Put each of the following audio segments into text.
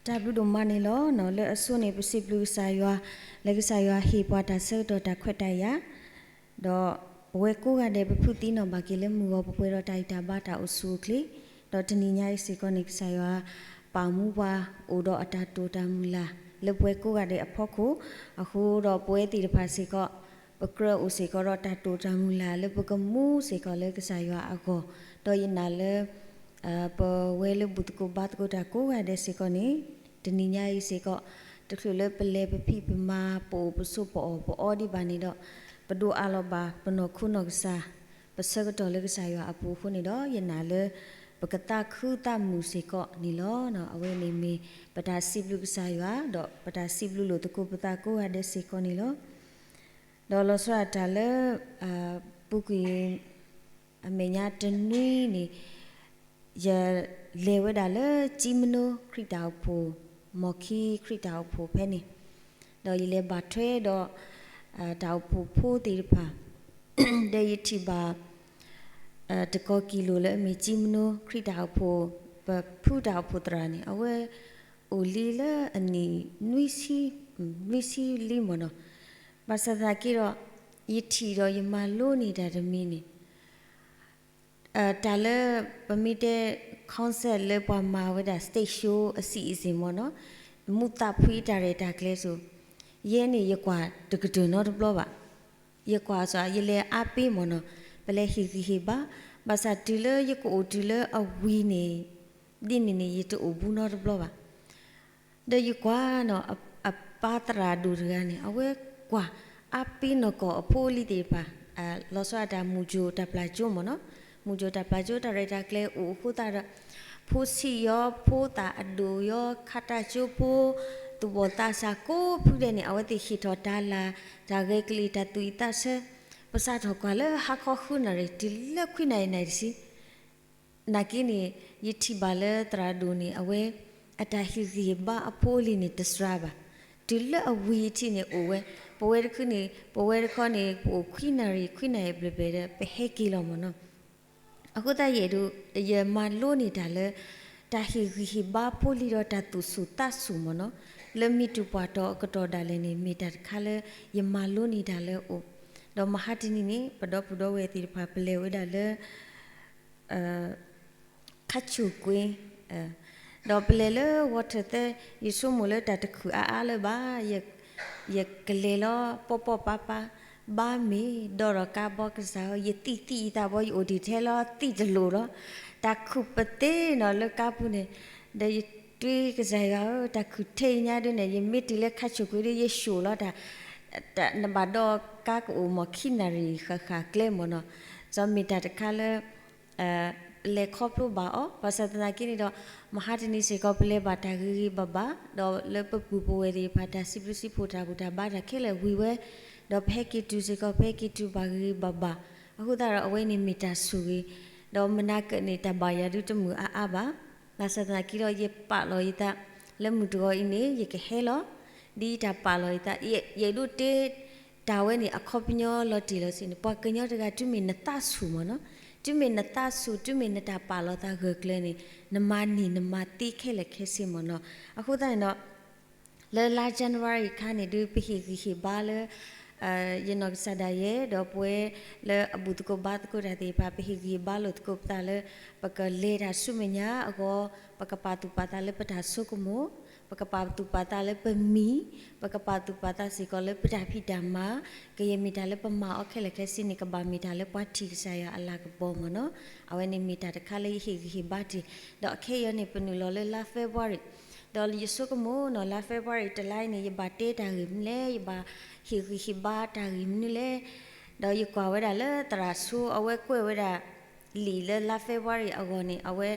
တၢ်ဘျုးဒိၣ်မးန့ၣ်လီၤ. လၢအဆိန့ၣ် ပစံးဘျုးကစၢ်ယွၤ, လၢကစၢ်ယွၤဟ့ၣ်ပှၤတၢ်ဆၢကတီၢ်တၢ်ခွဲးတၢ်ယာ်, ဒီးပဝဲကိးဂၤဒဲး ပဖုသံနီၣ်ဘၣ်က့ၤလၢမုၢ်ဂီၤပှဲၤဒီးတၢ်ဂံၢ်တၢ်ဘါတၢ်အိၣ်ဆူၣ်အိၣ်ချ့, ဒီးတနံၤညါအံၤစ့ၢ်ကီးန့ၣ် ကစၢ်ယွၤပာ်မူပှၤအိၣ်ဒီးအတၢ်တိာ်တၢ်မုၢ်လၢ် လၢပဝဲကိးဂၤဒဲးအဖီခိၣ်, အဃိဒီးပဝဲသ့ၣ်တဖၣ်စ့ၢ်ကီး ပကြၢးအိၣ်စ့ၢ်ကီးဒီးတၢ်တိာ်တၢ်မုၢ်လၢ်လၢပကမူစ့ၢ်ကီးလၢကစၢ်ယွၤအဂီၢ်, ဒီးယနာ်လၢ ပဝဲလၢဘူၣ်သကိးဘါသကိးတၢ်ကိးဂၤဒဲးစ့ၢ်ကီးန့ၣ်, တနံၤညါအံၤစ့ၢ်ကီး တချုးလၢပလဲၤပဖံးပမၤ ပအိၣ်ပဆိးပအီၣ်ပအီဒံးဘၣ်န့ၣ်ဒီး, ပဒိးအးလီၤဘၣ်ပနီၢ်ခိနီၢ်ကစၢ်, ပဆၢကတီၢ်လၢကစၢ်ယွၤအပူၤအဃိန့ၣ်ဒီး ယနာ်လၢ ပကသးခုသးမုာ်စ့ၢ်ကီးန့ၣ်လီၤ. အဝဲန့ၣ်မ့ၢ်ပတၢ်စံးဘျုးကစၢ်ယွၤ ဒီးပတၢ်စံးဘျုးလိာ်သကိးပသးကိးဂၤဒဲးစ့ၢ်ကီးန့ၣ်လီၤ. ဒီးလီၤဆီဒၣ်တၢ်လၢ ပူၤကွံာ် အမဲာ်ညါတနွံန့ၣ် ယလဲၤဝဲဒၣ်လၢ ကၠံမနိခရံာ်တၢ်အိၣ်ဖှိၣ်, မီၢ်ခံခရံာ်တၢ်အိၣ်ဖှိၣ်ဖဲန့ၣ်, ဒီးယလဲၤဘၣ်ထွဲဒီး တၢ်အိၣ်ဖှိၣ်ဖိသ့ၣ်တဖၣ်, ဒီးယထံၣ်ဘၣ် တကီၢ်ကံၣ်လိာ်လၢအမ့ၢ်ကၠံမနိခရံာ်တၢ်အိၣ်ဖှိၣ်, ပဖုတၢ်အိၣ်ဖှိၣ်သရၣ်န့ၣ် အဝဲအိၣ်လံလၢအနံၣ် နွံဆံလံမ့ၢ်နီၤ, ဘၣ်ဆၣ်သနာ်က့ဒီး ယထံၣ်ဒီးယမၤလိန့ၢ်တၢ်တမံၤန့ၣ် တၢ်လၢ ပမ့ၢ်တဲ concept လၢပှၤမၤဝဲဒၣ် stage show အစံးအစ့ၢ်မ့ၢ်နီၤ, မူးသးဖှံတၢ်ရဲၣ်တၢ်ကျဲၤစိၤ, ယဲန့ၣ်ယကွၢ်တကတၢၢ်နီတဘျီဘၣ်. ယကွၢ်စ့ၢ် ယလဲၤအါပ့ၤမ့ၢ်နီၤ, ပလဲၤဟ့ၣ်ဂံၢ်ဟ့ၣ်ဘါ, ဘၣ်ဆၣ်တုၤလၢယကအိၣ်တုၤလၢအဝံၤန့ၣ် ဒ်န့ၣ်န့ၣ် ယတအိၣ်ဘူးနီတဘျီဘၣ်. ဒီးယကွၢ်နီၤ အပၢ်သရၣ်ဒိၣ်တဂၤန့ၣ် အဝဲကွၢ်အါပ့ၤနီၢ်ကီၢ်အဖိအလံၤသ့ၣ်တဖၣ်, လီၤဆီဒၣ်တၢ်မုၢ်ကၠိၣ်တၢ်ပျၢ်ကၠိမ့ၢ်နီၤ, မုၢ်ကၠိၣ်တၢ်ပျၢ်ကၠိတၢ်ရဲၣ်တၢ်ကျဲၤအိၣ်အဃိသတးဒီး ဖိဆံးယီၤ ဖိသၣ်အဒိၣ်ယီၤ ခးတၢ်ကၠိဖိ သူၣ်ဘီၣ်သးစၢ်ကိးဖုဒဲးန့ၣ် အဝဲသ့ၣ်ဟ့ၣ်ထီၣ်တၢ်လၢ် တၢ်ဂဲၤကလံၣ်တၢ်သူၣ်အံၤသးဆၢ, ပစးထီၣ်ကွၢ်လၢဟါခီဃုနၣ်ရံၣ် တုၤလၢခွံနၣ်ရံၣ်နၣ်ရံၣ်တဆံ နာ်က့န့ၣ် ယထံၣ်ဘၣ်လၢသရၣ်ဒိၣ်န့ၣ် အဝဲ အတၢ်ဟ့ၣ်ဂံၢ်ဟ့ၣ်ဘါအဖိအလံၤန့ၣ် တစှၤဘၣ်. တုၤလၢအဝံၤအထံးန့ၣ်အိၣ်ဝဲ, ပဝဲတခီန့ၣ် ပဝဲတခီန့ၣ် ပအိၣ်ခွံနၣ်ရံၣ် ခွံနၣ်ရံၣ်ဘျဲၣ်ဘျဲၣ်ဒီး ပဟဲက့ၤလီၤမ့ၢ်နီၤ. အဃိသတးယအဲၣ်ဒိး ယမၤလိန့ၢ်တၢ်လၢ တၢ်ဟ့ၣ်ဂံၢ်ဟ့ၣ်ဘါဖိလံၤဒီးတၢ်သူၣ်ဆူၣ်သးဆူၣ်မ့ၢ်နီၤ, လၢမ့ၢ်တုၤပှၤတီၤအကတီၢ်ဒၣ်လဲာ်န့ၣ် မ့ၢ်တၢ်တခါလၢ ယမၤလိန့ၢ်တၢ်လၢအအိၣ်, ဒီးမဟါတနံၤန့ၣ် ပဒီပုၢ်ဒီဝဲၢ်သ့ၣ်တဖၣ် ပလဲၤဝဲဒၣ်လၢ ခါဆူၣ်ကွ့, ဒီးပလဲၤလၢ water သဲ, ယဆိကမိၣ်လၢတၢ်တခုၣ်အါအါလၢၤဘၣ်, ယကလဲၤလီၤပီၣ်ပီၣ်ပၤပၤ, ဘါမ့ၢ်ဒီးဒီးကါဘီကစၢ်ဧၢ, ယသံၣ်သံၣ်အံၤသးဘီ ယအိၣ်ဒံးထဲလီၤသံၣ်တလိာ်လီၤ, တၢ်ခုၣ်ပသ့နီၤလၢကါပူၤန့ၣ်, ဒီးယတွံၢ်ကစၢ်ယွၤဧၢ, တၢ်ခုၣ်ထဲအံၤညါဒ်န့ၣ် ယမ့ၢ်တုၤလၢခါဆူၣ်ကွ့ဒီး ယၡိၣ်လီၤတၢ်, နဘၣ်ဒီးကါကအိၣ်မ့ၢ်ခံနၣ်ရံၣ်ဃၣ်ဃၣ်ကျဲမ့ၢ်နီၤ, စီၤမ့ၢ်တၢ်တခါလၢ လဲၤခီဖျိဘၣ်အီၤ, ဘၣ်ဆၣ်သနာ်က့န့ၣ်ဒီး မဟါတနံၤစ့ၢ်ကီး ပလဲၤဘၣ်တၢ်ဂ့ၤဂ့ၤဘၣ်ဘၣ်, ဒီးလၢပပုၢ်ပဝဲၢ်သ့ၣ်တဖၣ် တၢ်စံးဘျုးစံးဖှိၣ်တၢ်ဘူၣ်တၢ်ဘါတၢ်ခဲလၢာ်ဝံၤဝဲ, ဒီးပဟဲက့ၤတုၤစ့ၢ်ကီး ပဟဲက့ၤတုၤဘၣ်ဂ့ၤဂ့ၤဘၣ်ဘၣ်, အဃိသတးဒီးအဝဲန့ၣ်မ့ၢ်တၢ်ဆိၣ်ဂ့ၤ, ဒီးမနၤကၢၣ်န့ၣ် တၢ်ဘၣ်ယၤဒုတမုာ်အါအါဘၣ်, ဘၣ်ဆၣ်သနာ်က့ဒီး ယပာ်လီၤယသး လၢမုၢ်တဂီၤအံၤန့ၣ် ယကဟဲလီၤ, ဒ်ယတၢ်ပာ်လီၤယသး, ယအဲၣ်ဒိးတဲ တၢ်ဝဲန့ၣ် အခီပညီလီၤတံၢ်လီၤဆဲးန့ၣ် ပှၤကညီတဂၤ တုၤမ့ၢ်နသးဆူၣ်မ့ၢ်နီၤ, တုၤမ့ၢ်နသးဆူၣ် တုၤမ့ၢ်နတၢ်ပာ်လီၤသးဂၢၢ်ကျၢၤန့ၣ် နမၤန့ၢ်နမၤသ့ခဲလၢာ်ခဲဆ့မ့ၢ်နီၤ, အဃိသတးန့ၣ်ဒီး လၢလါ January အခါန့ၣ်ဒုး ပဟ့ၣ်ဂံၢ်ဟ့ၣ်ဘါလၢ ယနီၢ်ကစၢ်ဒၣ်ယဲ ဒီးပဝဲလၢအဘူၣ်သကိးဘါသကိးတၢ်သ့ၣ်တဖၣ် ပဟ့ၣ်ဂံၢ်ဟ့ၣ်ဘါလိာ်သကိးပသးလၢ ပကလဲၤတၢ်ဆူမဲာ်ညါအဂီၢ်, ပကပာ်သူၣ်ပာ်သးလၢပတၢ်ဆိကမိၣ်, ပကပာ်သူၣ်ပာ်သးလၢပမံၤ, ပကပာ်သူၣ်ပာ်သးစ့ၢ်ကီးလၢပတၢ်ဖံးတၢ်မၤ, ကယဲၢ်မ့ၢ်တၢ်လၢပမၤအီၤခဲလၢာ်ခဲဆ့န့ၣ် ကဘၣ်မ့ၢ်တၢ်လၢပှၤထံၣ်ကစၢ်ယွၤအလၤကပီၤမ့ၢ်နီၤ, အဝဲန့ၣ်မ့ၢ်တၢ်တခါလၢယဟ့ၣ်ဂံၢ်ဟ့ၣ်ဘါတ့ၢ်, ဒီးအခဲအံၤန့ၣ် ပနုာ်လီၤလၢလါ February ဒီးယဆိကမိၣ်နီၤ လါ February တလါအံၤန့ၣ် ယဘၣ်တဲတၢ်ဂ့ၢ်မနုၤလဲၣ်, ယဘၣ်ဟ့ၣ်ဂံၢ်ဟ့ၣ်ဘါတၢ်ဂ့ၢ်မနုၤလဲၣ်, ဒီးယကွၢ်ဝဲဒၣ်လၢသရၣ်ဆိ အဝဲကွဲးဝဲဒၣ် လံာ်လၢလါ February အဂီၢ်န့ၣ် အဝဲ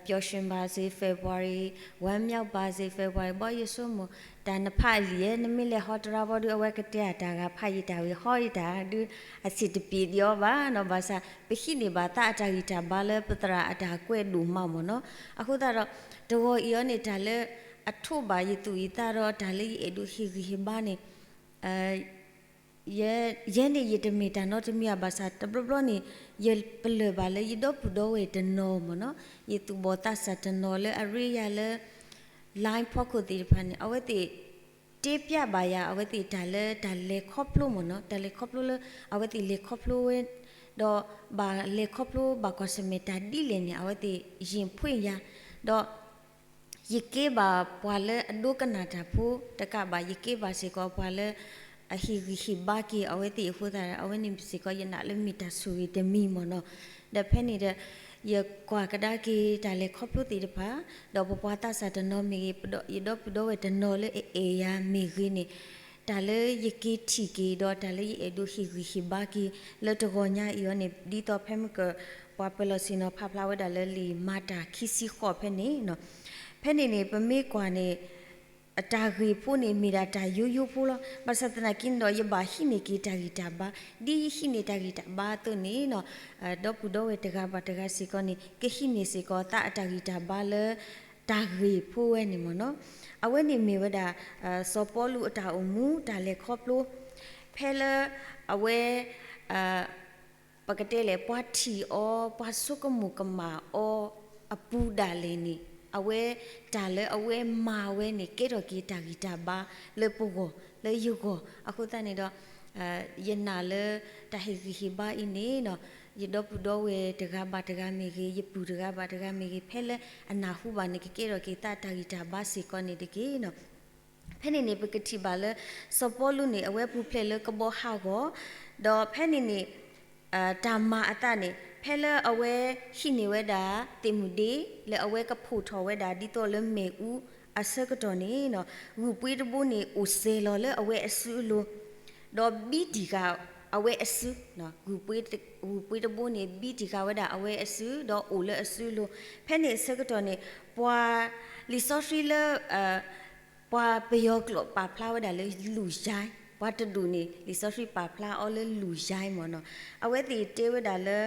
ပျော်ရွှင်ပါစေ February, ဝမ်းမြောက်ပါစေ February ဘီယဆိကမိၣ် တၢ်နဖးအလံာ်ဧဲ နမ့ၢ်လဲၤဟီတရါဘီဒုး အဝဲကတဲအတၢ်ဂၤဖးယံာ်တၢ်ဂ့ၢ် ဟီယတၢ်ဒုး အဆံးတပျံၤဒံးအီၤဘၣ်နီၤ, ဘၣ်ဆၣ် ပဟံးန့ၢ်ဘၣ်သးအတၢ်ဂံၢ်တၢ်ဘါလၢပသရၣ်အတၢ်ကွဲးဒိၣ်မးမ့ၢ်နီၤ, အဃိသတးဒီး တဂီၤအံၤအီၤန့ၣ် တၢ်လၢအထိးဘၣ်ယသူၣ်ယသးဒီးတၢ်လၢယအဲၣ်ဒိးဟ့ၣ်ဂံၢ်ဟ့ၣ်ဘါန့ၣ် ယဲန့ၣ် ယတမ့ၢ်တၢ်နီတမံၤဘၣ်ဆၣ် တဘျီဘျီန့ၣ် ယပလၢၢ်ဘၣ်လၢယဒီပုၢ်ဒီဝဲၢ်တနီၤမ့ၢ်နီၤ, ယသူၣ်ဘီၣ်သးစၢ်တနီၤလၢအရ့ယၤလၢ online ဖီခိၣ်သ့ၣ်တဖၣ်န့ၣ် အဝဲသ့ၣ် တဲပျးဘၣ်ယၤ အဝဲသ့ၣ်တၢ်လၢတၢ်လဲၤခီဖျိမ့ၢ်နီၤ, တၢ်လဲၤခီဖျိလၢ အဝဲသ့ၣ်လဲၤခီဖျိဝဲ ဒီးဘၣ်လဲၤခီဖျိဘၣ်ကွၢ်ဆၢၣ်မဲာ်တၢ်ဒ်လဲၣ်န့ၣ် အဝဲသ့ၣ်ယံာ်ဖှ့ၣ်ယၤ, ဒီး ယကဲဘၣ်ပှၤလၢအဒိကနၣ်တၢ်ဖိတကးဘၣ်, ယကဲဘၣ်စ့ၢ်ကီးပှၤလၢ အဟ့ၣ်ဂံၢ်ဟ့ၣ်ဘါက့ၤအဝဲသ့ၣ်အဃိသတးဒီး အဝဲန့ၣ်စ့ၢ်ကီးယနာ်လၢမ့ၢ်တၢ်ဆိၣ်ဂ့ၤတမံၤမ့ၢ်နီၤ. ဒီးဖဲန့ၣ်ဒီး ယကွၢ်ကဒါက့ၤတၢ်လဲၤခီဖျိသ့ၣ်တဖၣ်, ဒီးပပှၤသးစၢ်တနီၤမ့ၢ်ဂ့ၤ, ယဒီပုၢ်ဒီဝဲၢ်တနီၤလၢအအဲၣ်ယၤမ့ၢ်ဂ့ၤန့ၣ်, တၢ်လၢယက့ၤထံၣ်က့ၤဒီးတၢ်လၢယအဲၣ်ဒိးဟ့ၣ်ဂံၢ်ဟ့ၣ်ဘါက့ၤလၢတဂီၤညါအံၤအီၤန့ၣ် ဒ်သိးဖဲမ့ၢ်က ပှၤပၢၤလီၢ်ဆ့ၣ်နီၤဖးဖျါဝဲဒၣ်လၢလံာ်မၤတၢ်ခံဆံဃိးဖဲန့ၣ်, ဖဲန့ၣ်န့ၣ် ပမ့ၢ်ကွၢ်န့ၣ် အတၢ်ဂ့ၢ်ဖိန့ၣ် မ့ၢ်ဒၣ်တၢ်ယိယိဖိလီၤ. ဘၣ်ဆၣ်သနာ်က့န့ၣ်ဒီး ယဘၣ်ဟံးန့ၢ်က့ၤတၢ်ဂံၢ်တၢ်ဘါ, ဒ်ယဟံးန့ၢ်တၢ်ဂံၢ်တၢ်ဘါအသိးန့ၣ်နီၤ, ဒီပုၢ်ဒီဝဲၢ်တဂၤဘၣ်တဂၤစ့ၢ်ကီးန့ၣ် ကဟံးန့ၢ်စ့ၢ်ကီးသးအတၢ်ဂံၢ်တၢ်ဘါလၢ တၢ်ဂ့ၢ်ဖိဝဲန့ၣ်မ့ၢ်နီၤ. အဝဲန့ၣ်မ့ၢ်ဝဲဒၣ် စီၤပီလူးအတၢ်အိၣ်မူတၢ်လဲၤခီဖျိ ဖဲလၢအဝဲ ပကတဲလဲၣ် ပှၤထံၣ်အီၤ ပှၤဆိကမိၣ်ကမၣ်အီၤအပူၤဒၣ်လဲာ်န့ၣ် အဝဲတၢ်လၢအဝဲမၤဝဲန့ၣ် ကဲထီၣ်က့ၤတၢ်ဂံၢ်တၢ်ဘါလၢပဂီၢ် လၢယဂီၢ်. အဃိသတးန့ၣ်ဒီး ယနာ်လၢတၢ်ဟ့ၣ်ဂံၢ်ဟ့ၣ်ဘါအံၤန့ၣ်နီၤ, ယဒီပုၢ်ဒီဝဲၢ်တဂၤဘၣ်တဂၤမ့ၢ်ဂ့ၤ, ယပုၢ်တဂၤဘၣ်တဂၤမ့ၢ်ဂ့ၤ, ဖဲလၢအနၢ်ဟူဘၣ်န့ၣ် ကကဲထီၣ်က့ၤသးတၢ်ဂံၢ်တၢ်ဘါစ့ၢ်ကီးန့ၣ်တက့ၢ်နီၤ. ဖဲန့ၣ်န့ၣ် ပကထံၣ်ဘၣ်လၢ စီၤပီလူးန့ၣ် အဝဲပူၤဖျဲးလၢကဘီဟးဂီၤ, ဒီးဖဲန့ၣ်န့ၣ် တၢ်မၤအသးန့ၣ် ဖဲလၢအဝဲဟံးန့ၢ်ဝဲဒၣ် သ့ၣ်မုၣ်ဒ့ လၢအဝဲကဖီၣ်ထီၣ်ဝဲဒၣ်ဒ်သိးလၢမ့ၣ်အူအဆၢကတီၢ်န့ၣ်နီၤ, ဂုၢ်ပှ့ၤတဘိန့ၣ် အိၣ်စဲၤလီၤလၢအဝဲအစုအလိၤ, ဒီးဘံတံၢ်ဃာ်အဝဲအစု, ဂုၢ်ပှ့ၤတဘိန့ၣ် ဘံတံၢ်ဃာ်ဝဲဒၣ်အဝဲအစု ဒီးအိၣ်လၢအစုအလိၤ. ဖဲန့ၣ်အဆၢကတီၢ်န့ၣ် ပှၤ လံာ်စီဆှံလၢ ပှၤပယီၤကျိာ်ပာ်ဖျါဝဲဒၣ်လၢလူၢ်ယါ, ပှၤတဒူၣ်န့ၣ် လံာ်စီဆှံပာ်ဖျါအီၤလၢလူၢ်ယါမ့ၢ်နီၤ. အဝဲသ့ၣ်တဲဝဲဒၣ်လၢ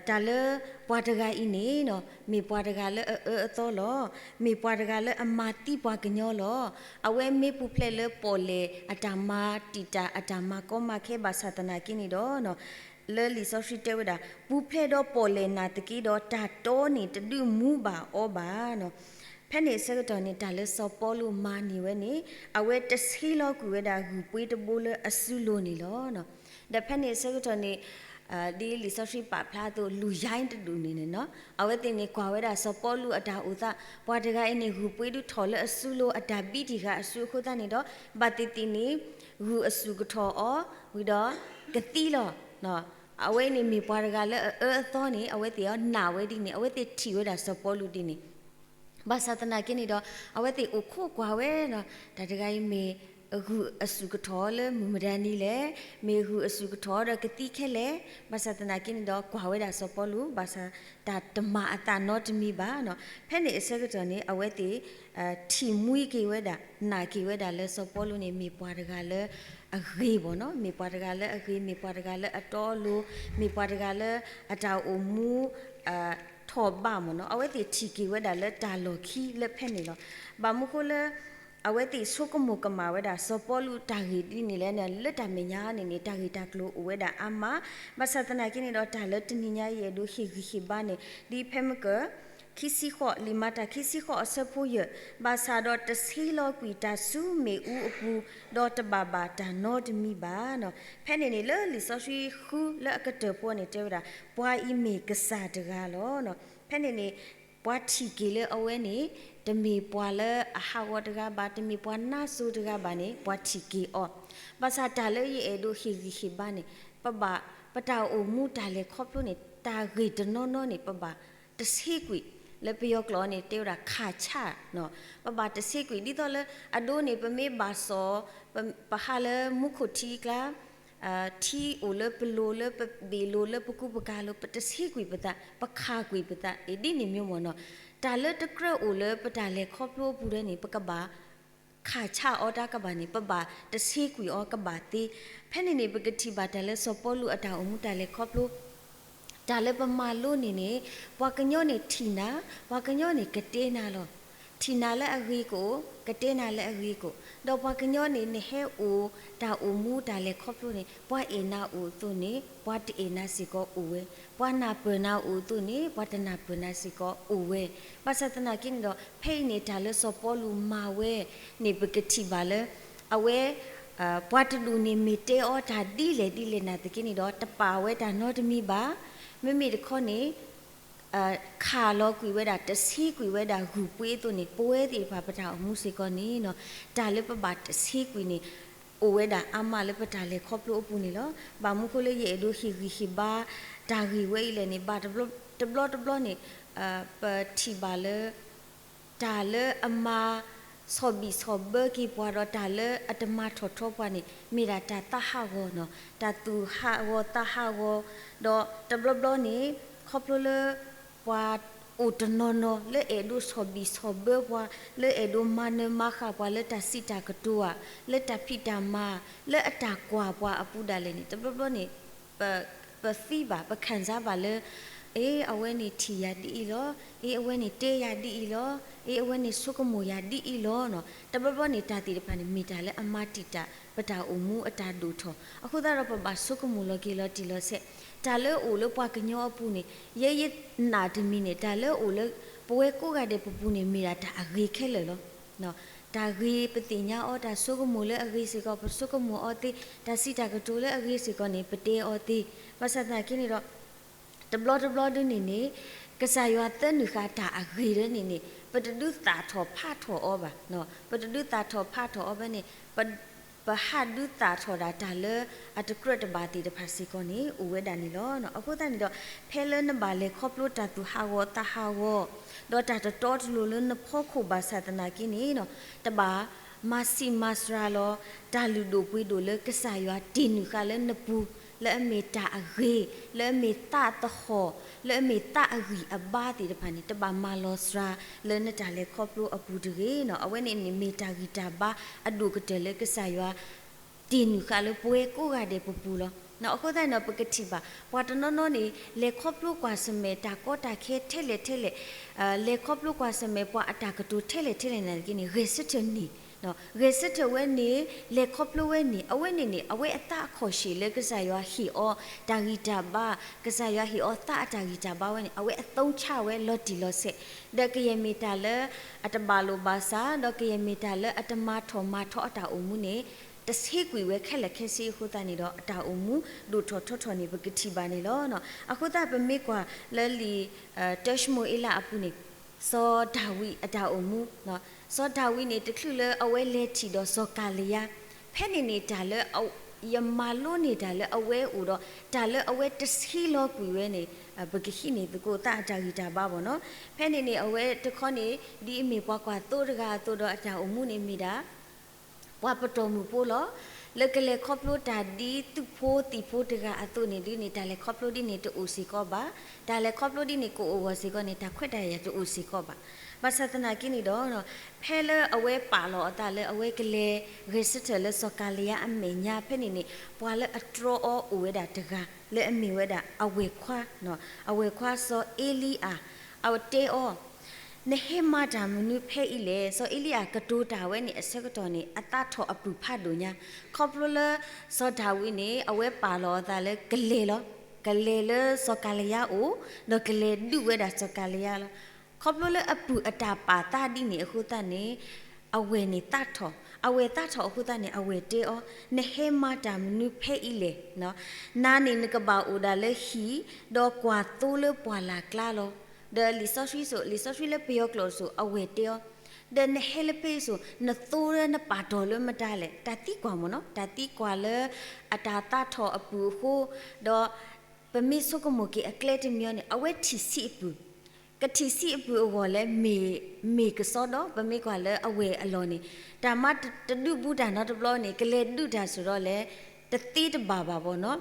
တၢ်လၢပှၤတဂၤအံၤန့ၣ်နီၤ မ့ၢ်ပှၤတဂၤလၢအအၢအသီလီၤ. မ့ၢ်ပှၤတဂၤလၢအမၤသံပှၤကညီလီၤ. အဝဲမ့ၢ်ပူၤဖျဲးလၢပီၣ်လဲၣ်အတၢ်မၤတံာ်တာ်အတၢ်မၤကီမၤခဲဘၣ်ဆၣ်သနာ်က့န့ၣ်ဒီး လၢလံာ်စီဆှံတဲဝဲဒၣ် ပူၤဖျဲးဒီးပီၣ်လဲၣ်နာ်သက့ဒီး တၢ်တီန့ၣ်တဒုးမူဘၣ်အီၤဘၣ်နီၤ. ဖဲန့ၣ်အဆၢကတီၢ်န့ၣ် တၢ်လၢစီၤပီလူးမၤန့ၢ်ဝဲန့ၣ် အဝဲတဆှ့လီၤကွံာ်ဝဲဒၣ်ဂုၢ်ပှ့ၤတဘိလၢအစုလိၤန့ၣ်လီၤ. ဒီးဖဲန့ၣ်အဆၢကတီၢ်န့ၣ် ဒ်လံာ်စီဆှံပာ်ဖျါအသိး လူၢ်ယါတဒူၣ်န့ၣ်န့ၣ်နီၤ အဝဲသ့ၣ်န့ၣ်ကွၢ်ဝဲဒၣ်စီၤပီလူးအတၢ်အိၣ်သး, ပှၤတဂၤအံၤန့ၣ် ဂုၢ်ပှ့ၤဒုးထီၣ်လၢအစုလိၤ အတၢ်ဘံတံၢ်ဃာ်အစုအဃိသတးန့ၣ်ဒီး ဘၣ်သ့ၣ်သ့ၣ်န့ၣ် ဂုၢ်အစူၢ်ကထီၣ်အီၤ ဝံၤဒီး ကသံလီၤ. အဝဲအံၤန့ၣ်မ့ၢ်ပှၤတဂၤလၢအအၢအသီန့ၣ် အဝဲသ့ၣ်အီၤနာ်ဝဲဒ်န့ၣ် အဝဲသ့ၣ်ထံၣ်ဝဲဒၣ်စီၤပီလူးဒ်န့ၣ် ဘၣ်ဆၣ်သနာ်က့န့ၣ်ဒီး အဝဲသ့ၣ်အိၣ်ခိးကွၢ်ဝဲနီၤ တၢ်တဂၤအံၤမ့ၢ်ဂုၢ်အစူၢ်ကထီၣ်အီၤလၢမုၢ်မတၤနံၤလဲၣ်, မ့ၢ်ဂုၢ်အစူၢ်ကထီၣ်အီၤဒီးကသံခဲလဲၣ်. ဘၣ်ဆၣ်သနာ်က့န့ၣ်ဒီး ကွၢ်ဝဲဒၣ်စီၤပီလူး ဘၣ်ဆၣ်တၢ်တမၤအသးနီတမံၤဘၣ်နီၤ. ဖဲန့ၣ်အဆၢကတီၢ်န့ၣ် အဝဲသ့ၣ် ထံၣ်မှံက့ၤဝဲဒၣ် နာ်က့ၤဝဲဒၣ်လၢစီၤပီလူးန့ၣ် မ့ၢ်ပှၤတဂၤလၢအဂ့ၤမ့ၢ်နီၤ, မ့ၢ်ပှၤတဂၤလၢအဂ့ၤ, မ့ၢ်ပှၤတဂၤလၢအတီအလိၤ, မ့ၢ်ပှၤတဂၤလၢအတၢ်အိၣ်မူ ထီၣ်ဘးမ့ၢ်နီၤ. အဝဲသ့ၣ်ထံၣ်က့ၤဝဲဒၣ်လၢတၢ်လီၢ်ခံလၢဖဲန့ၣ်လီၤ. ဘၣ်မနုၤဃိလၢ အဝဲသ့ၣ်ဆိကမိၣ်ကမၣ်ဝဲဒၣ် စီၤပီလူးတၢ်ဂ့ၢ်ဒ်န့ၣ်လဲၣ်န့ၣ် လၢတၢ်မဲာ်ညါန့ၣ်န့ၣ် တၢ်ဂ့ၢ်တၢ်ကျိၤအိၣ်ဝဲဒၣ်အါမး, ဘၣ်ဆၣ်သနာ်က့န့ၣ်ဒီး တၢ်လၢတနံၤညါအံၤအဲၣ်ဒိးဟ့ၣ်ဂံၢ်ဟ့ၣ်ဘါန့ၣ် ဒ်ဖဲမ့ၢ်က ခံဆံဃိး လံာ်မၤတၢ်ခံဆံဃိးအဆၢဖိယဲၢ်, ဘၣ်ဆၣ်ဒီးတဆှ့လီၤကွံာ်တၢ်ဆူမ့ၣ်အူအပူၤ, ဒီးတဘၣ်ဘၣ်တၢ်နီတမံၤဘၣ်နီၤ. ဖဲန့ၣ်န့ၣ် လၢလံာ်စီဆှံဃုလၢအကတၢၢ်ဖိန့ၣ် တဲဝဲဒၣ် ပှၤအံၤမ့ၢ်ကစၢ်တဂၤလီၤ. ဖဲန့ၣ်န့ၣ် ပှၤထံၣ်က့ၤလၢအဝဲန့ၣ် တမ့ၢ်ပှၤလၢအဟးဂီၤတဂၤဘၣ်, တမ့ၢ်ပှၤနါစိၤတဂၤဘၣ်န့ၣ် ပှၤထံၣ်က့ၤအီၤ. ဘၣ်ဆၣ်တၢ်လၢယအဲၣ်ဒိးဟ့ၣ်ဂံၢ်ဟ့ၣ်ဘါန့ၣ် ပဘၣ် ပတၢ်အိၣ်မူတၢ်လဲၤခီဖျိန့ၣ် တၢ်ဂ့ၢ်တနီၤနီၤန့ၣ် ပဘၣ်တဆှ့ကွံာ်, လၢပယီၤကျိာ်န့ၣ် တဲဝဲဒၣ် ခးချားနီၤ. ပဘၣ်တဆှ့ကွံာ် ဒ်သိးလၢအဒိန့ၣ် ပမ့ၢ်ဘၣ်စီၣ် ပ ပဟးလၢမူခိၣ်ထံကျါ ထံအိၣ်လၢပလိၤ လၢပဘ့ၣ်လိၤ လၢပကူပကၤလိၤ ပတဆှ့ကွံာ်ပသး ပခးကွံာ်ပသး ဒ်န့ၣ်မ့ၢ်မ့ၢ်နီၤ. တၢ်လၢတကြၢးအိၣ်လၢပတၢ်လဲၤခီဖျိအပူၤဒၣ်န့ၣ် ပကဘၣ် ခးဆၣ်အီၤတၢ်ကဘၣ်န့ၣ် ပဘၣ်တဆှ့ကွံာ်အီၤကဘၣ်သ့. ဖဲန့ၣ်န့ၣ် ပကထံၣ်ဘၣ်တၢ်လၢစီၤပီလူးအတၢ်အိၣ်မူတၢ်လဲၤခီဖျိ တၢ်လၢပမၤလိန့ၣ်န့ၣ် ပှၤကညီန့ၣ်ထံၣ်နၤ, ပှၤကညီန့ၣ်ကတဲနၤလီၤ. ထံၣ်နၤလၢအဂ့ၤကအိၣ်, ကတဲနၤလၢအဂ့ၤကအိၣ်, ဒီးပှၤကညီန့ၣ် နဟဲအိၣ်တၢ်အိၣ်မူတၢ်လဲၤခီဖျိန့ၣ် ပှၤအဲၣ်နၤအိၣ်အသိးန့ၣ် ပှၤတအဲၣ်နၤစ့ၢ်ကီးအိၣ်ဝဲ, ပှၤနၢ်ပၢၢ်နၤအိၣ်အသိးန့ၣ် ပှၤတနၢ်ပၢၢ်နၤစ့ၢ်ကီးအိၣ်ဝဲ. ဘၣ်ဆၣ်သနာ်က့န့ၣ်ဒီး ဖဲအံၤန့ၣ် တၢ်လၢစီၤပီလူးမၤဝဲန့ၣ် ပကထံၣ်ဘၣ်လၢ အဝဲ ပှၤတဒူၣ်န့ၣ် မ့ၢ်တဲအီၤတၢ်ဒ်လဲၣ်ဒ်လဲၣ်နာ်သက့န့ၣ်ဒီး တပာ်ဝဲတၢ်နီတမံၤဘၣ်. မ့မ့ၢ်တခီန့ၣ် ခးလီၤကွံာ်ဝဲဒၣ် တဆ့ကွံာ်ဝဲဒၣ်ဂုၢ်ပှ့ၤအသိးန့ၣ် ပဝဲသ့ၣ်တဖၣ်ပတၢ်အိၣ်မူစ့ၢ်ကီးန့ၣ် တၢ်လၢပဘၣ်တဆ့ကွံာ်န့ၣ် အိၣ်ဝဲဒၣ်အါမးလၢပတၢ်လဲၤခီဖျိအပူၤန့ၣ်လီၤ. ဘၣ်မနုၤဃိလၢယအဲၣ်ဒိးဟ့ၣ်ဂံၢ်ဟ့ၣ်ဘါ တၢ်ဂ့ၢ်ဝဲအံၤလဲၣ်န့ၣ် ဘၣ်တဘျီတဘျီန့ၣ် ပထံၣ်ဘၣ်လၢ တၢ်လၢအမၤဆီၣ်ဘံၣ်ဆီၣ်ဘၢက့ၤပှၤဒီး တၢ်လၢအတမၤထီၣ်ထီပှၤန့ၣ် မ့ၢ်ဒၣ်တၢ်သးဟးဂီၤနီၤ, တၢ်သူၣ်ဟးဂီၤသးဟးဂီၤ, ဒီးတဘျီဘျီန့ၣ် ခီဖျိလၢ ပှၤအိၣ်တနီၤနီၤလၢအဲၣ်ဒိးဆီၣ်ဘံၣ်ဆီၣ်ဘၢပှၤ, လၢအဲၣ်ဒိးမၤနၢၤမၤဃၣ်ပှၤလၢတၢ်စံးတၢ်ကတိၤဧါ, လၢတၢ်ဖံးတၢ်မၤ, လၢအတၢ်ကွၢ်ပှၤအပူၤဒၣ်လဲာ်န့ၣ် တဘျီဘျီန့ၣ် ပ ပသံဘၣ် ပခံစားဘၣ်လၢ အ့ အဝဲန့ၣ်ထံၣ်ယၤဒ်အံၤလီၤ, အ့ အဝဲန့ၣ်တဲယၤဒ်အံၤလီၤ, အ့ အဝဲန့ၣ်ဆိကမိၣ်ယၤဒ်အံၤလီၤနီၤ. တဘျီဘျီန့ၣ် တၢ်သ့ၣ်တဖၣ်န့ၣ် မ့ၢ်တၢ်လၢအမၤတံာ်တာ် ပတၢ်အိၣ်မူအတၢ်ဒိၣ်ထီၣ်. အဃိသတးဒီး ပဘၣ်ဆိကမိၣ်လီၤက့ၤလီၤတံၢ်လီၤဆဲး, တၢ်လၢအအိၣ်လၢပှၤကညီအပူၤန့ၣ် ယဲယနာ်တမံၤန့ၣ် တၢ်လၢအအိၣ်လၢ ပဝဲကိးဂၤဒဲးပပူၤန့ၣ် မ့ၢ်ဒၣ်တၢ်အဂ့ၤခဲလၢာ်လီၤ. တၢ်ဂ့ၤပသ့ၣ်ညါအီၤ, တၢ်ဆိကမိၣ်လၢအဂ့ၤစ့ၢ်ကီး ပဆိကမိၣ်အီၤသ့, တၢ်စံးတၢ်ကတိၤလၢအဂ့ၤစ့ၢ်ကီးန့ၣ် ပတဲအီၤသ့. ဘၣ်ဆၣ်သနာ်က့န့ၣ်ဒီး တဘျီတဘျီဒ်န့ၣ်န့ၣ် ကစၢ်ယွၤသၢနုာ်ဃာ်တၢ်အဂ့ၤဒ်န့ၣ်န့ၣ် ပတဒုးသၣ်ထီၣ်ဖးထီၣ်အီၤဘၣ်. ပတဒုးသၣ်ထီၣ်ဖးထီၣ်အီၤဘၣ်န့ၣ် ပ ပဟးဒုးသၣ်ထီၣ်ဒၣ်တၢ်လၢအတကြၢးတဘၣ်သ့ၣ်တဖၣ်စ့ၢ်ကီးန့ၣ် အိၣ်ဝဲဒၣ်န့ၣ်လီၤ. အဃိသတးန့ၣ်ဒီး ဖဲလၢနဘၣ်လဲၤခီဖျိတၢ်သူၣ်ဟးဂီၤသးဟးဂီၤ ဒီးတၢ်တတီတလိၤလၢနဖီခိၣ်ဘၣ်ဆၣ်သနာ်က့န့ၣ် တဘၣ်မၤဆံးမၤစှၤလီၤ တၢ်လုၢ်ဒိၣ်ပှ့ၤဒိၣ်လၢကစၢ်ယွၤတ့ၢ်နုာ်ဃာ်လၢနပူၤ လၢအမ့ၢ်တၢ်အဂ့ၤ လၢအမ့ၢ်သးသဟီၣ် လၢအမ့ၢ်သးအဂံၢ်အဘါသ့ၣ်တဖၣ်န့ၣ် တဘၣ်မၤလီၤစှၤလၢနတၢ်လဲၤခီဖျိအပူၤတဂ့ၤနီၤ. အဝဲန့ၣ်န့ၣ်မ့ၢ်တၢ်ဂံၢ်တၢ်ဘါအဒိၣ်ကတၢၢ်လၢကစၢ်ယွၤ တ့ၢ်နုာ်ဃာ်လၢပဝဲကိးဂၤဒဲးပပူၤလီၤ. အဃိသတးန့ၣ်ဒီး ပကထံၣ်ဘၣ် ပှၤတနီၤနီၤန့ၣ် လဲၤခီဖျိကွၢ်ဆၢၣ်မဲာ်တၢ်ကီတၢ်ခဲထဲလဲၣ်ထဲလဲၣ်, လဲၤခီဖျိကွၢ်ဆၢၣ်မဲာ်ပှၤအတၢ်ကတိၤထဲလဲၣ်ထဲလဲၣ်နာ်သက့န့ၣ် ဂဲၤဆၢထၢၣ်န့ၢ် ဂဲၤဆၢထၢၣ်ဝဲန့ၣ် လဲၤခီဖျိဝဲန့ၣ် အဝဲန့ၣ်န့ၣ် အဝဲအသးအခီၣ်ဆံးလၢကစၢ်ယွၤဟ့ၣ်အီၤတၢ်ဂံၢ်တၢ်ဘါ, ကစၢ်ယွၤဟ့ၣ်အီၤသးအတၢ်ဂံၢ်တၢ်ဘါဝဲန့ၣ် အဝဲအသုံးချဝဲလီၤတံၢ်လီၤဆဲး, ဒီးကယဲၢ်မ့ၢ်တၢ်လၢအတဘၣ်လိာ်ဘၣ်စး, ဒီးကယဲၢ်မ့ၢ်တၢ်လၢအတမၤထီၣ်မၤထီအတၢ်အိၣ်မူန့ၣ် တဆ့ကွံာ်ဝဲခဲလၢာ်ခဲဆ့အဃိသတးန့ၣ်ဒီး အတၢ်အိၣ်မူဒိၣ်ထီၣ်ထီထီၣ်န့ၣ် ပကထံၣ်ဘၣ်န့ၣ်လီၤ. အဃိသတးပမ့ၢ်ကွၢ်လၢလံာ် တၢၡမူၤအ့လးအပူၤန့ၣ် စီၤဒၤဝံးအတၢ်အိၣ်မူ, စီၤဒၤဝံးန့ၣ် တချုးလၢအဝဲလဲၤထံၣ်ဒီးစီၤကၤလံယါ, ဖဲန့ၣ်န့ၣ်တၢ်လၢ ယမၤလိန့ၢ်တၢ်လၢအဝဲအိၣ်ဒီး တၢ်လၢအဝဲတဆ့လီၤကွံာ်ဝဲန့ၣ် ပကဟံးန့ၢ်သကိးသးအတၢ်ဂံၢ်တၢ်ဘါဘၣ်နီၤ. ဖဲန့ၣ်န့ၣ် အဝဲတခီန့ၣ် ဒ်အမ့ၢ်ပှၤကွၢ်သိတဂၤအသိးဒီးအတၢ်အိၣ်မူန့ၣ်မ့ၢ်ဒၣ် ပှၤပတီၢ်မုၢ်ဖိလီၤ. လၢကလဲၤခီဖျိတၢ်ဒ်သုးဖိသံၣ်ဖိတဂၤအသိးန့ၣ်ဒ်န့ၣ် တၢ်လဲၤခီဖျိဒ်န့ၣ်တအိၣ်စ့ၢ်ကီးဘၣ်. တၢ်လဲၤခီဖျိဒ်န့ၣ်ကအိၣ်ဂီၢ်စ့ၢ်ကီးန့ၣ် တၢ်ခွဲးတၢ်ယာ်တအိၣ်စ့ၢ်ကီးဘၣ်. ဘၣ်ဆၣ်သနာ်က့န့ၣ်ဒီး ဖဲလၢအဝဲပာ်လီၤအသးလၢအဝဲကလဲၤဂဲၤဆၢထၢၣ်လၢစီၤကၤလံယါအမဲာ်ညါဖဲန့ၣ်န့ၣ် ပှၤလၢအတြီအီၤအိၣ်ဝဲဒၣ်တဂၤ လၢအမ့ၢ်ဝဲဒၣ်အဝဲၢ်ခွါ, အဝဲၢ်ခွါစီၤအ့လံအၤ, အဝဲတဲအီၤ နဟဲမၤတၢ်မနုၤဖဲအံၤလဲၣ်. စီၤအ့လံယၤကတိၤတၢ်ဝဲန့ၣ်အဆၢကတီၢ်န့ၣ် အသးထီၣ်အပုၢ်ဖးဒိၣ်ညါ, ခီဖျိလၢစီၤဒၤဝံးန့ၣ် အဝဲပာ်လီၤအသးလၢကလဲၤလီၤ, ကလဲၤလၢစီၤကၤလံယါအိၣ်, ဒီးကလဲၤဒုးဝဲဒၣ်စီၤကၤလံယါလီၤ. ခီဖျိလၢအပုၢ်အတၢ်ပာ်သးဒ်န့ၣ်အဃိသတးန့ၣ် အဝဲၢ်န့ၣ်သးထီၣ်, အဝဲၢ်သးထီၣ်အဃိသတးန့ၣ် အဝဲၢ်တဲအီၤ နဟဲမၤတၢ်မနုၤဖဲအံၤလဲၣ်. နၤန့ၣ်နကဘၣ်အိၣ်ဒၣ်လၢဟံၣ် ဒီးကွၢ်သိလၢပှၢ်လၢ်ကျါလီၤ. ဒီးလံာ်စီဆှံစိၤ, လံာ်စီဆှံလၢပယီၤကျိာ်စိၤ အဝဲၢ်တဲအီၤ, ဒီးနဟဲလၢဖဲအံၤစိၤ နသိလၢနပာ်တီၢ်လၢမတၤလဲၣ်. တၢ်သံကွၢ်မ့ၢ်နီၤ, တၢ်သံကွၢ်လၢအတၢ်သးထီၣ်အပုၢ်အဃိ, ဒီးပမ့ၢ်ဆိကမိၣ်က့ၤအကျဲတမံၤအံၤန့ၣ် အဝဲထံၣ်ဆံးအပုၢ်, ကထံၣ်ဆံးအပုၢ်အဂီၢ်လၢ မ့ၢ်ကစီဒီ, ပမ့ၢ်ကွၢ်လၢအဝဲၢ်အလီၢ်န့ၣ် တၢ်မၤတဒုးဘူးတၢ်နီတဘျီန့ၣ် ကလဲၤဒုးတၢ်စိၤဒီးလဲၣ် တသ့တဘၣ်ဘၣ်ဘၣ်နီၤ.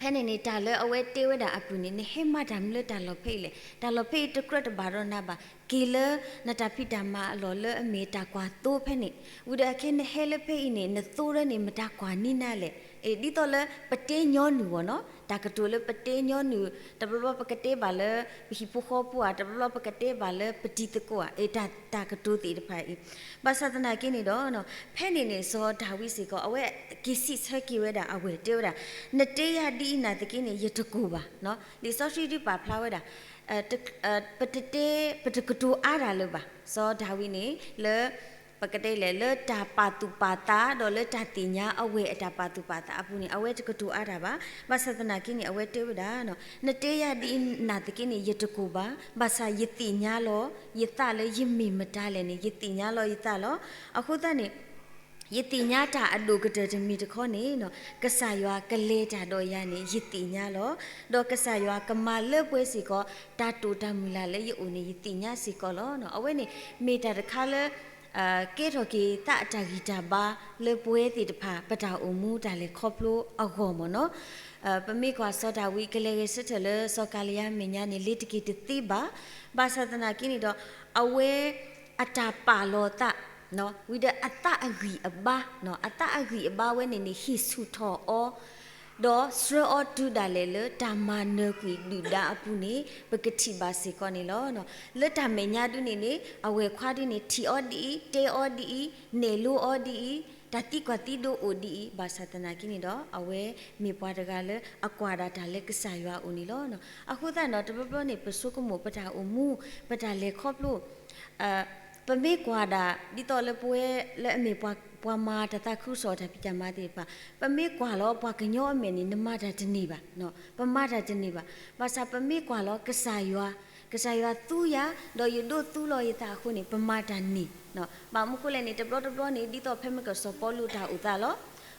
ဖဲန့ၣ်န့ၣ် တၢ်လၢအဝဲတဲဝဲဒၣ်အပုၢ်န့ၣ် နဟဲမၤတၢ်မနုၤလၢတၢ်လီၢ်ဖဲအံၤလဲၣ်. တၢ်လီၢ်ဖဲအံၤတကြၢးတဘၣ်ဒီးနၤဘၣ်. က့ၤလၢနတၢ်ဖံးတၢ်မၤအလီၢ်လၢအမ့ၢ်တၢ်ကွၢ်သိဖဲန့ၣ်. ဝံၤဒီးအခဲနဟဲလၢဖဲအံၤန့ၣ် နသိလၢန့ၣ် မတၤကွၢ်န့ၢ်နၤလဲၣ်. ဒ်သိးလၢပတဲညီနုၢ်အဂီၢ်နီၤ, တၢ်ကတိၤလၢပတဲညီနုၢ်, တဘျီဘျီပကတဲဘၣ်လၢပဟံၣ်ဖိဃီဖိဧါ, တဘျီဘျီပကတဲဘၣ်လၢပတံၤသကိးဧါ, တၢ်ကတိၤသ့ၣ်တဖၣ်အံၤ, ဘၣ်ဆၣ်သနာ်က့န့ၣ်ဒီး ဖဲန့ၣ်န့ၣ် စီၤဒၤဝံးစ့ၢ်ကီး အဝဲက့ၤစံးဆၢက့ၤဝဲဒၣ်အဝဲၢ် တဲဝဲဒၣ်, နတဲယၤဒ်အံၤနာ်သက့န့ၣ် ယတကိၢ်ဘၣ်. လံာ်စီဆှံဒုးပာ်ဖျါဝဲဒၣ် ပတတဲ ပတကတိၤအါတၢ်လၢၤဘၣ်. စီၤဒၤဝံးန့ၣ် လၢ ပကတဲလဲၣ် လၢတၢ်ပာ်သူၣ်ပာ်သး ဒီးလၢတၢ်သ့ၣ်ညါအဝဲၢ်အတၢ်ပာ်သူၣ်ပာ်သးအပူၤန့ၣ် အဝဲတကတိၤအါတၢ်ဘၣ်. ဘၣ်ဆၣ်သနာ်က့န့ၣ် အဝဲတဲဝဲဒၣ်, နတဲယၤဒ်အံၤနာ်သက့န့ၣ် ယတကိၢ်ဘၣ်. ဘၣ်ဆၣ်ယသ့ၣ်ညါလီၤ ယသးလၢယမ့ၢ်မတၤလဲၣ်န့ၣ် ယသ့ၣ်ညါလီၤယသးလီၤ. အဃိသတးန့ၣ် ယသ့ၣ်ညါတၢ်အဒိၣ်ကတၢၢ်တမံၤတခီန့ၣ် ကစၢ်ယွၤကလဲၤတၢ်ဒီးယၤန့ၣ် ယသ့ၣ်ညါလီၤ. ဒီးကစၢ်ယွၤကမၤလၢပှဲၤစ့ၢ်ကီး တၢ်တိာ်တၢ်မုၢ်လၢ်လၢယအိၣ်န့ၣ် ယသ့ၣ်ညါစ့ၢ်ကီးလီၤ. အဝဲန့ၣ် မ့ၢ်တၢ်တခါလၢ ကဲထီၣ်က့ၤသးအတၢ်ဂံၢ်တၢ်ဘါလၢပဝဲသ့ၣ်တဖၣ် ပတၢ်အိၣ်မူတၢ်လဲၤခီဖျိအဂီၢ်မ့ၢ်နီၤ. ပမ့ၢ်ကွၢ်စီၤဒၤဝံးကလဲၤဂဲၤဆၢထၢၣ်လၢစီၤကၤလံယါအမဲာ်ညါန့ၣ် လ့ၤတက့ၤတသ့ဘၣ်. ဘၣ်ဆၣ်သနာ်က့န့ၣ်ဒီး အဝဲအတၢ်ပာ်လီၤသး ဝံၤဒီးအသးအဂံၢ်အဘါ, အသးအဂံၢ်အဘါဝဲန့ၣ်န့ၣ် ဟ့ၣ်ဆူၣ်ထီၣ်အီၤ ဒီးဆှၢအီၤတုၤဒၣ်လဲာ်လၢတၢ်မၤနၢၤကွံာ်ဒုၣ်ဒါအပူၤန့ၣ် ပကထံၣ်ဘၣ်စ့ၢ်ကီးန့ၣ်လီၤ. လၢတၢ်မဲာ်ညါဒုန့ၣ်န့ၣ် အဝဲၢ်ခွါဒုန့ၣ် ထံၣ်အီၤဒ်အံၤ, တဲအီၤဒ်အံၤ, နဲၣ်လိအီၤဒ်အံၤ, တၢ်သံကွၢ်သံဒိးအိၣ်ဒ်အံၤ, ဘၣ်ဆၣ်သနာ်က့န့ၣ်ဒီး အဝဲမ့ၢ်ပှၤတဂၤလၢအကွၢ်ဒၣ်တၢ်လၢကစၢ်ယွၤအအိၣ်န့ၣ်လီၤ. အဃိသတးဒီး တဘျီဘျီန့ၣ် ပဆိကမိၣ်ပတၢ်အိၣ်မူ ပတၢ်လဲၤခီဖျိ ပမ့ၢ်ကွၢ်ဒၣ် ဒ်သိးလၢပဝဲလၢအမ့ၢ်ပှၤမၤတၢ်သးခုကစီၣ်တၢ်ဖံးတၢ်မၤသ့ၣ်တဖၣ်, ပမ့ၢ်ကွၢ်လီၤပှၤကညီအမဲာ်န့ၣ် နမၤတၢ်တန့ၢ်ဘၣ်, ပမၤတၢ်တန့ၢ်ဘၣ်. ဘၣ်ဆၣ်ပမ့ၢ်ကွၢ်လီၤကစၢ်ယွၤ, ကစၢ်ယွၤသူယၤ ဒီးယဒိးသူလီၤယသးအဃိန့ၣ် ပမၤတၢ်န့ၢ်. ဘၣ်မနုၤဃိလဲၣ်န့ၣ် တဘျီတဘျီန့ၣ် ဒ်သိးဖဲမ့ၢ်ကစီၤပီလူးတၢ်အိၣ်သးလီၤ.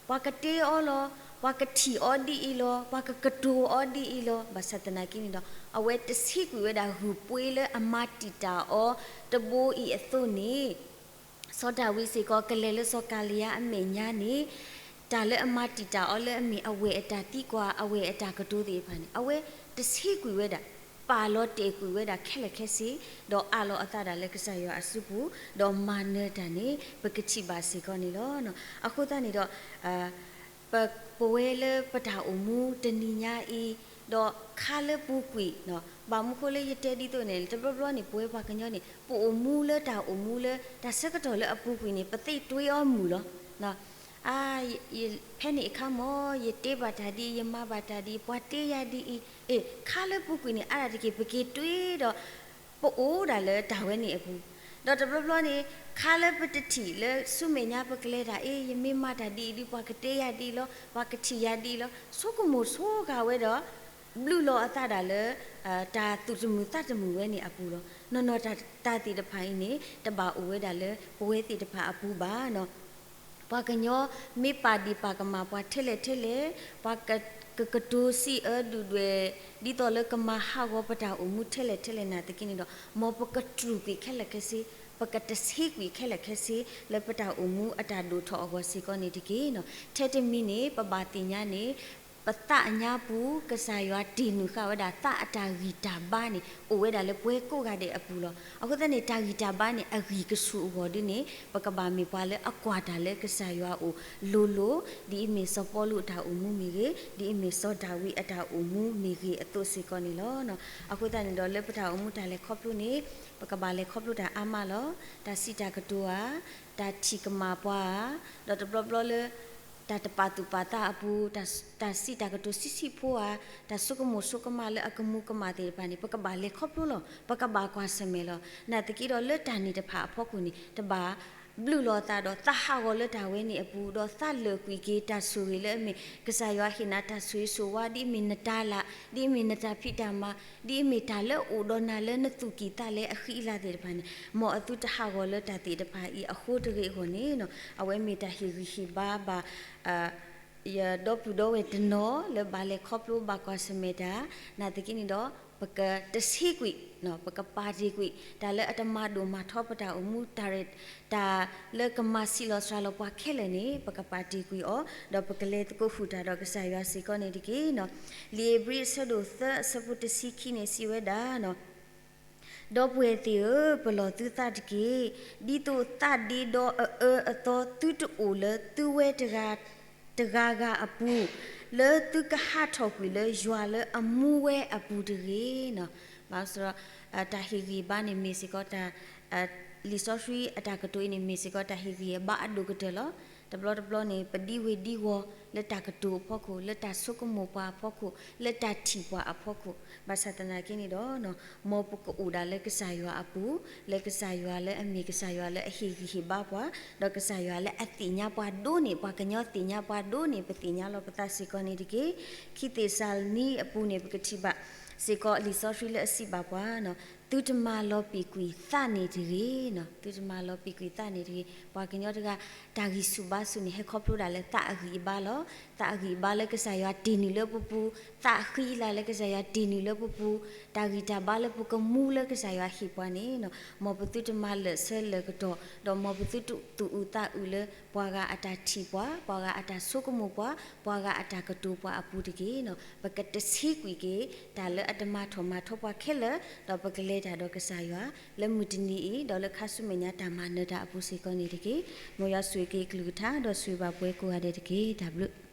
ပှၤကတဲအီၤလီၤ, ပှၤကထံၣ်အီၤဒ်အံၤလီၤ, ပှၤကကတိၤအီၤဒ်အံၤလီၤ, ဘၣ်ဆၣ်သနာ်က့န့ၣ်ဒီး အဝဲတဆံးကွံာ်ဝဲဒၣ်ဂုၢ်ပှ့ၤလၢအမၤတံာ်တာ်အီၤ တဘိအံၤအသိးန့ၣ် စီၤဒၤဝံးစ့ၢ်ကီး ကလဲၤလၢစီၤကၤလံယါအမဲာ်ညါန့ၣ် တၢ်လၢအမၤတံာ်တာ်အီၤလၢအမ့ၢ်အဝဲၢ်အတၢ်သံကွၢ် အဝဲၢ်အတၢ်ကတိၤသ့ၣ်တဖၣ်န့ၣ် အဝဲတဆံးကွံာ်ဝဲဒၣ်, ပာ်လီၤတဲာ်ကွံာ်ဝဲဒၣ်ခဲလၢာ်ခဲဆ့, ဒီးအးလီၤအသးဒၣ်လၢကစၢ်ယွၤအစုပူၤ, ဒီးမၤနၢၤတၢ်န့ၣ် ပကထံၣ်ဘၣ်စ့ၢ်ကီးန့ၣ်လီၤ. အဃိသတးန့ၣ်ဒီး ပဝဲလၢပတၢ်အိၣ်မူတနံၤညါအံၤ, ဒီးခါလၢပူၤကွံာ်, ဘၣ်မနုၤဃိလၢယတဲဒ်သိးန့ၣ် တဘျီဘျီန့ၣ် ပဝဲပှၤကညီန့ၣ် ပအိၣ်မူလၢတၢ်အိၣ်မူလၢ တၢ်ဆၢကတီၢ်လၢအပူၤကွံာ်န့ၣ် ပသ့ၣ်တွ့အီၤမုာ်လီၤ. ဖဲန့ၣ်အခါမ့ၢ် ယတဲဘၣ်တၢ်ဒ်အံၤ, ယမၤဘၣ်တၢ်ဒ်အံၤ, ပှၤတဲယၤဒ်အံၤ, အ့ၣ် ခါလၢပူၤကွံာ်န့ၣ် အါဒၣ်တက့ၢ် ပက့ၤတွ့ဒီး ပအိၣ်ဒၣ်လၢတၢ်ဝဲန့ၣ်အပူၤ, ဒီးတဘျီဘျီန့ၣ် ခါလၢပတထံၣ်လၢဆူမဲာ်ညါပကလဲၤတၢ် အ့ၣ် ယမ့ၢ်မၤတၢ်ဒ်အံၤဒ် ပှၤကတဲယၤဒ်အံၤလီၤ, ပှၤကထံၣ်ယၤဒ်အံၤလီၤ, ဆိကမိၣ်ဆိကမိၣ်ဝဲဒီး ဘျုးလီၤအသးဒၣ်လၢ တၢ်သူၣ်တမုာ်သးတမုာ်ဝဲန့ၣ်အပူၤလီၤ. နီၢ်နီၢ်တၢ်သ့ၣ်တဖၣ်အံၤန့ၣ် တဘၣ်အိၣ်ဝဲဒၣ်လၢပဝဲသ့ၣ်တဖၣ်အပူၤဘၣ်. ပှၤကညီမ့ၢ်ပာ်ဒ့ၣ်ပာ်ကမၣ်ပှၤထဲလဲၣ်ထဲလဲၣ်, ပှၤကကတိၤစံးအၢဒုၣ်ဒွဲၣ် ဒ်သိးလၢကမၤဟးဂီၤပတၢ်အိၣ်မူထဲလဲၣ်ထဲလဲၣ်နာ်သက့န့ၣ်ဒီး မ်ပကတြူာ်ကွံာ်ခဲလၢာ်ခဲဆ့, ပကတဆံးကွံာ်ခဲလၢာ်ခဲဆ့ လၢပတၢ်အိၣ်မူအတၢ်ဒိၣ်ထီၣ်အဂီၢ်စ့ၢ်ကီးန့ၣ်တက့ၢ်. ထဲတမံၤန့ၣ် ပဘၣ်သ့ၣ်ညါန့ၣ် ပသးအညါပူၤ ကစၢ်ယွၤတ့ၢ်နုာ်ဃာ်ဝဲဒၣ်သးအတၢ်ဂံၢ်တၢ်ဘါန့ၣ် အိၣ်ဝဲဒၣ်လၢပဝဲကိးဂၤဒဲးအပူၤလီၤ. အဃိသတးန့ၣ် တၢ်ဂံၢ်တၢ်ဘါန့ၣ် အဂံၢ်ကဆူၣ်အဂီၢ်ဒ်န့ၣ် ပကဘၣ်မ့ၢ်ပှၤလၢအကွၢ်တၢ်လၢကစၢ်ယွၤအအိၣ်လိၤလိၤ, ဒ်အမ့ၢ်စီၤပီလူးအတၢ်အိၣ်မူမ့ၢ်ဂ့ၤ, ဒ်အမ့ၢ်စီၤဒၤဝံးအတၢ်အိၣ်မူမ့ၢ်ဂ့ၤအသိးစ့ၢ်ကီးန့ၣ်လီၤ. အဃိသတးန့ၣ်ဒီး လၢပတၢ်အိၣ်မူတၢ်လဲၤခီဖျိန့ၣ် ပကဘၣ်လဲၤခီဖျိတၢ်အါမးလီၤ. တၢ်စံးတၢ်ကတိၤဧါ, တၢ်ထံၣ်ကမၣ်ပှၤဧါ, ဒီးတဘျီဘျီလၢ တၢ်တပာ်သူၣ်ပာ်သးအပူၤ, တၢ်စံးတၢ်ကတိၤဆံးဆံးဖိဧါ, တၢ်ဆိကမိၣ်ဆိကမးလၢအကမူၤကမၣ်သ့ၣ်တဖၣ်န့ၣ် ပကဘၣ်လဲၤခီဖျိလီၤ. ပကဘၣ်ကွၢ်ဆၢၣ်မဲာ်လီၤ. နာ်သက့ဒီးလၢတၢ်န့ၣ်တဖၣ်အဖီခိၣ်န့ၣ် တဘၣ်ဘျုးလီၤသးဒီးသးဟးဂီၤလၢတၢ်ဝဲန့ၣ်အပူၤ, ဒီးသးလၢာ်ကွံာ်က့ၤတၢ်ဆိၣ်ဂ့ၤလၢအမ့ၢ် ကစၢ်ယွၤဟ့ၣ်နၤတၢ်ဆိၣ်ဂ့ၤဆိၣ်ဝါ ဒ်အမ့ၢ်နတၤလၢ်, ဒ်အမ့ၢ်နတၢ်ဖံးတၢ်မၤ, ဒ်အမ့ၢ်တၢ်လၢအိၣ်ဒီးနၤလၢနသူၣ်ကံၢ်သးလဲအဃံအလၤသ့ၣ်တဖၣ်န့ၣ် မ်အသုတဟးဂီၤလၢတၢ်သ့ၣ်တဖၣ်အံၤအဃိတဂ့ၤအဂီၢ်န့ၣ် အဝဲမ့ၢ်တၢ်ဟ့ၣ်ဂံၢ်ဟ့ၣ်ဘါဘၣ် ယဒီပုၢ်ဒီဝဲၢ်တနီၤလၢဘၣ်လဲၤခီဖျိဘၣ်ကွၢ်ဆၢၣ်မဲာ်တၢ်, နာ်သက့န့ၣ်ဒီး ပကတဆံးကွံာ်, ပကပာ်တ့ၢ်ကွံာ် တၢ်လၢအတမၤဒိၣ်မၤထီပတၢ်အိၣ်မူ တၢ်ရဲၣ် တၢ်လၢကမၤဆံးလီၤစှၤလီၤပှၤခဲလၢာ်န့ၣ် ပကပာ်တ့ၢ်ကွံာ်အီၤ, ဒီးပကလဲၤသကိးဃုာ်တၢ်ဒီးကစၢ်ယွၤစ့ၢ်ကီးန့ၣ်တက့ၢ်. လံာ်ဧ့ၤဘြံၤအဆၢဒိၣ်သၢအဆၢဖိတဆံခံန့ၣ် စံးဝဲဒၣ် ဒီပုၢ်ဝဲၢ်သ့ၣ်ဧၢ, ပလီၢ်သုသးတက့ၢ်. ဒ်သိးသးဒ့ဒီအအၢအသီသုတအိၣ်လၢသုဝဲတဂၤ တဂၤဂၤအပူၤ, လၢသုကဟးထီၣ်ကွံာ်လၢယွၤလၢအမူဝဲအပူၤတဂ့ၤနီၤ. ဘၣ်ဆၣ်ဒီး တၢ်ဟ့ၣ်ဂံၢ်ဘါန့ၣ်မ့ၢ်စ့ၢ်ကီးတၢ် လံာ်စီဆှံအတၢ်ကတိၤအံၤန့ၣ် မ့ၢ်စ့ၢ်ကီးတၢ်ဟ့ၣ်ဂံၢ်ဟ့ၣ်ဘါအဒိၣ်ကတၢၢ်လီၤ. တဘျီတဘျီန့ၣ် ပဒံဝ့ၤဒံဝီၤလၢတၢ်ကတိၤအဖီခိၣ်, လၢတၢ်ဆိကမိၣ်ပှၤအဖီခိၣ်, လၢတၢ်ထံၣ်ပှၤအဖီခိၣ်, ဘၣ်ဆၣ်သနာ်က့န့ၣ်ဒီး မ်ပကအိၣ်ဒၣ်လၢကစၢ်ယွၤအပူၤ, လၢကစၢ်ယွၤလၢအမ့ၢ်ကစၢ်ယွၤလၢအဟ့ၣ်ဂံၢ်ဟ့ၣ်ဘါပှၤ, ဒီးကစၢ်ယွၤလၢအသ့ၣ်ညါပှၤဒိၣ်န့ၢ်, ပှၤကညီသ့ၣ်ညါပှၤဒိၣ်န့ၢ် ပသ့ၣ်ညါလီၤပသးစ့ၢ်ကီးန့ၣ်တက့ၢ်. ခံသ့းစၤလနံအပူၤန့ၣ် ပကထံၣ်ဘၣ်စ့ၢ်ကီးလံာ်စီဆှံလၢအစံးဘၣ်ပှၤနီၤ, သုတမၤလီၤပံာ်ကွံာ်သးန့ၣ်တဂ့ၤ. သုတမၤလီၤပံာ်ကွံာ်သးန့ၣ်တဂ့ၤ. ပှၤကညီတဂၤ တၢ်ဂံၢ်ဆူၣ်ဘါဆူၣ်န့ၣ် ဟဲခီဖျိဒၣ်လၢသးအဂံၢ်အဘါလီၤ. သးအဂံၢ်အဘါလၢကစၢ်ယွၤတ့ၢ်နုာ်လၢပပူၤ, သးဃံအလၤလၢကစၢ်ယွၤတ့ၢ်နုာ်လၢပပူၤ, တၢ်ဂံၢ်တၢ်ဘါလၢပကမူလၢကစၢ်ယွၤဟ့ၣ်ပှၤန့ၣ်, မ်ပသုတမၤလၢာ်ဆၢလၢာ်ကတီၢ်, ဒီးမ်ပသုတသူၣ်အုးသးအုးလၢ ပှၤဂၤအတၢ်ထံၣ်ပှၤ, ပှၤဂၤအတၢ်ဆိကမိၣ်ပှၤ, ပှၤဂၤအတၢ်ကတိၤပှၤအပူၤတက့ၢ်. ပကတဆံးကွံာ်က့ၤ တၢ်လၢအတမၤထီၣ်မၤထီပှၤခဲလၢာ်, ဒီးပကလဲၤတၢ်ဒီးကစၢ်ယွၤ လၢမုၢ်တနံၤအံၤ, ဒီးလၢခါဆူမဲာ်ညါတၢ်မၤနၢၤတၢ်အပူၤစ့ၢ်ကီးန့ၣ်တက့ၢ်. မ်ယွၤဆိၣ်ဂ့ၤက့ၤကလုၢ်ကထါ ဒီးဆိၣ်ဂ့ၤဘၣ်ပှၤကိးဂၤဒဲးတက့ၢ်. တၢ်ဘျုး